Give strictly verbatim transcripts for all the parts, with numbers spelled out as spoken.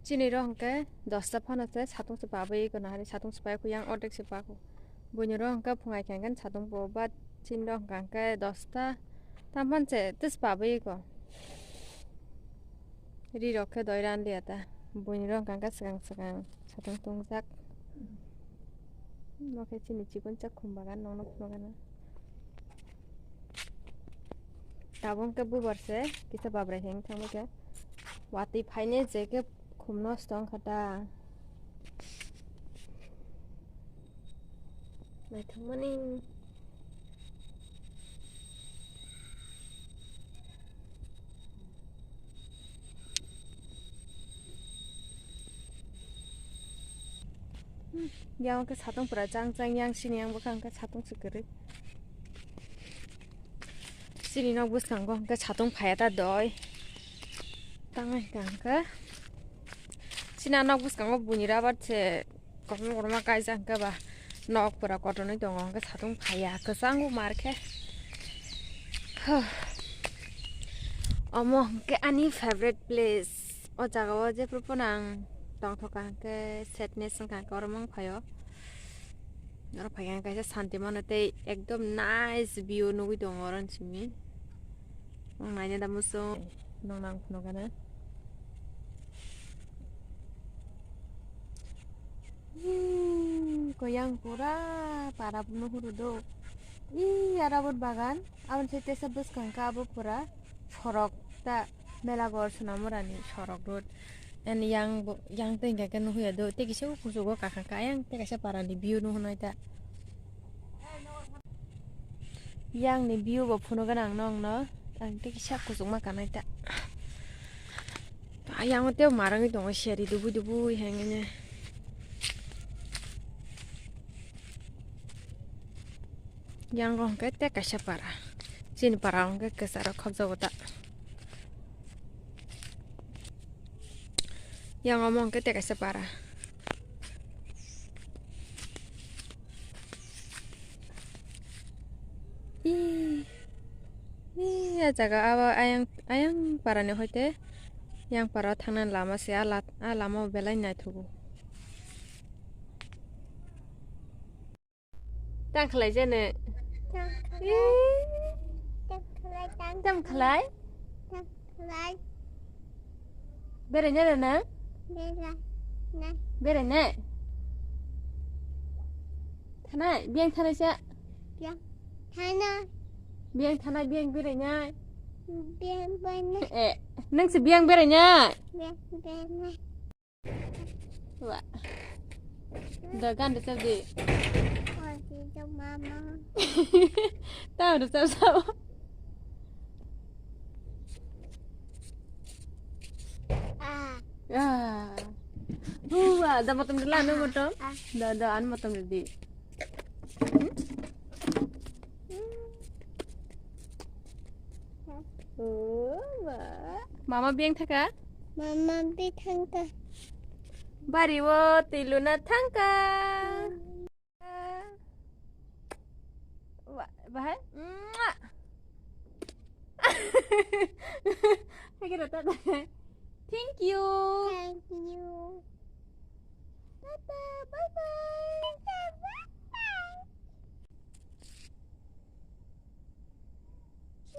Chini ro hwnkhe dosta phano se satung se pabai ko nahari, satung se pai ko yang ordek se pako. Buini ro hwnkhe phungai khe hwnkhe satung po ba chini ro hwnkhe hwnkhe dosta tam phan se tis pabai ko. Ri rok khe doi ran liya ta. Buini ro hwnkhe hwnkhe swkang swkang satung tongjak. Mo khe chini chikon chak khum bagan nokno phunukgana. Tabuk khe bubar se kisa babrai heng thangbai khe. Watwi phainai je khe khum nosto wngkha ta. Naithokmani. Yang khe satung pura chang chang yang sini yang bwkha hwnkhe satung se kwrwi. Sini nok bwskango hwnkhe satung phaiya ta doi. Tangai hwnkha hwnkhe. Sini a nok bwskango buini rubber se kotorma kotorma kaijak hwnkhe ba nok pura kotornwi tongo hwnkhe satung phaiya kwchang bo mar khe. Huh. Omo hwnkhe ani favorite place. O jaga o jephru phano ang tongthokha hwnkhe sadness wngkha hwnkhe oro mang phaio. Oro phaikhe ang kaisa santi mano tei ekdom nice view nugwi tongo oro simi. Ang naina da muchung nong nang phunukgana. Ih, koyang pura para nuhuru do. Ih, arabot bagan. Aboni se tesa bwskang khe abo pura sorok ta Melaghor Sonamurani sorok road. En yang bo, yang tei hwnkha khe nuhuya do. Tei kisa o kuchugo kakha khe ayang tei kaisa parani view nuhunai ta. Yang ni view bo phunukgana ang nokno. Ang tei kisa kuchukma kanai ta. Ayang o tei marangwi tongo seri dubui dubui hengene. Yang o hwnkhe tei kaisa para. Chini para o hwnkhe kwcharo khokjago ta. Yang omo hwnkhe tei kaisa para. Ih, ih, a jaga abo ayang, ayang para ni hoite yang para o thangna lama se a la-, a lama o belai naithogo. Tang khlai jene. Tang khlai. Ih. Tang khlai, tang Tang khlai. Tang khlai. Berai na na? Berai na. Berai na? Thanai, biyang thanai sa. Biyang thanai. Biyang thanai, biyang berai na. Biyang berai na. Eh, nang se biyang berai na. Biyang berai na. Wa. Da gan da sabdi. Wa, si jong mama. Tao da sab sab. Ah. Ah. Hua, da motom da lano motom. Ah. Da, da, an motom da di. Hmm? Oh, ma. Mama beng thaka? Mama beng thangka. Bari o twi luna thangka. Wa, bahai. Mwah. Hai kira tata. Thank you. Thank you. Tata, bye bye. Tata, bye bye.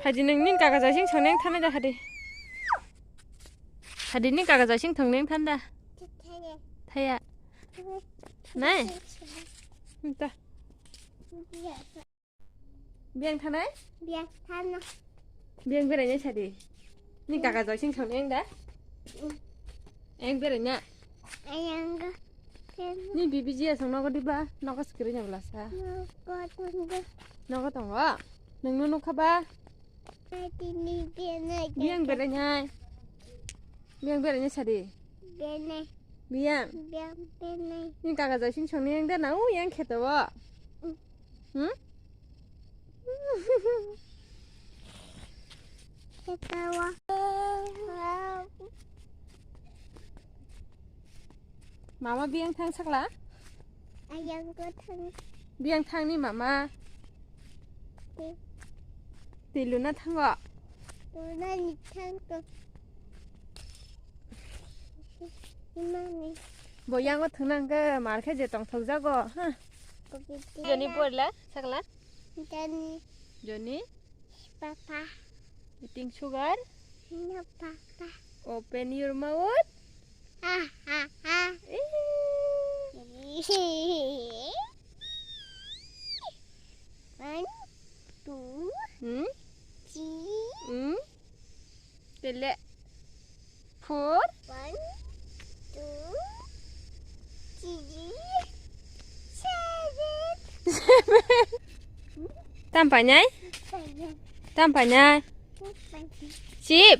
Hadi nang ning kaka jasing soneng thana da hadi. Hadi ning kaka jasing thongneng thanda. Thaya. Nai. Nta. Biang thanai? Biang thana. Biang berai nai sadi. Ni kaka joy sing thang eng da? Eng berai na? Ayang ga. Ni bibi ji asong nogo diba? Nogo skri nya belasa. Nogo tongo. Nogo tongo? Nang no nukha ba? Tini biang nai. Biang berai nai. Biang berai nai sadi. Biang nai. Biang. Biang berai nai. Ni kaka joy sing thang eng da na u yang kheto wo. Hmm? Mama biyang thang sakla? Ayang ko thang. Biyang thangni mama. Twi luna thango. Lunani thango. Imani. Bo yango thwngna hwnkhe mar khe je tongthok jago, ha? Joni porla, sakla? Joni. Joni? Papa. Eating sugar? No, papa. Open your mouth. Ha, ha, ha. Eh. One, two, hmm? Three. Hmm? Tele. Four. One, two, three, seven. Tam painai? Seven. Tam painai? Seven. Chip.